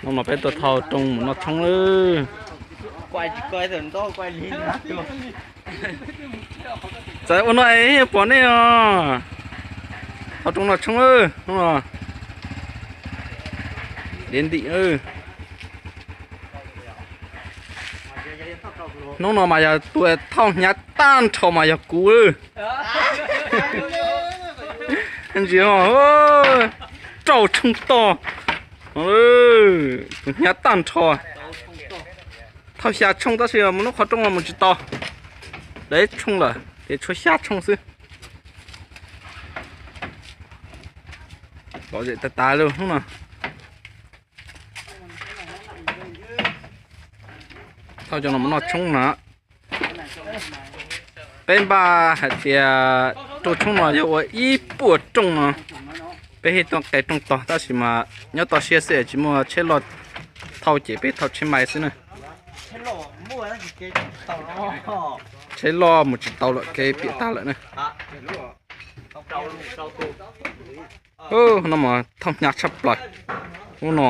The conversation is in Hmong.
Hnub no peb tuaj thauj rooj mus noj tshoob lawm. Txawm ua no es pom nej os. Thauj rooj noj tshoob hnub no. Dev ntim. Hnub no mas yog tus thauj hnyav tag nrho mas yog kuv. Ntsis rau tshoob tog. Tus hnyav tag nrho. Thauj xya tshooj tab sis mus lub qhov rooj no mus tsis tau. Deb tshooj lawm ces tshuav xya tshooj xwb. Lom zem tas tas li hnub no. Thauj cov no mus noj tshoob na. Peb npaj hais tias rooj tshoob no yog ua ib puas rooj no. Peb thiaj tuaj qe rooj tog tab sis mas nyob toj siab xwb tsis muaj tsheb loj thauj ces peb thauj tsheb mais xwb na. Tsheb loj mus tsis tau lawm kev piam tag lawm na. No mas thauj hnyav tshaj plaws. Ub no.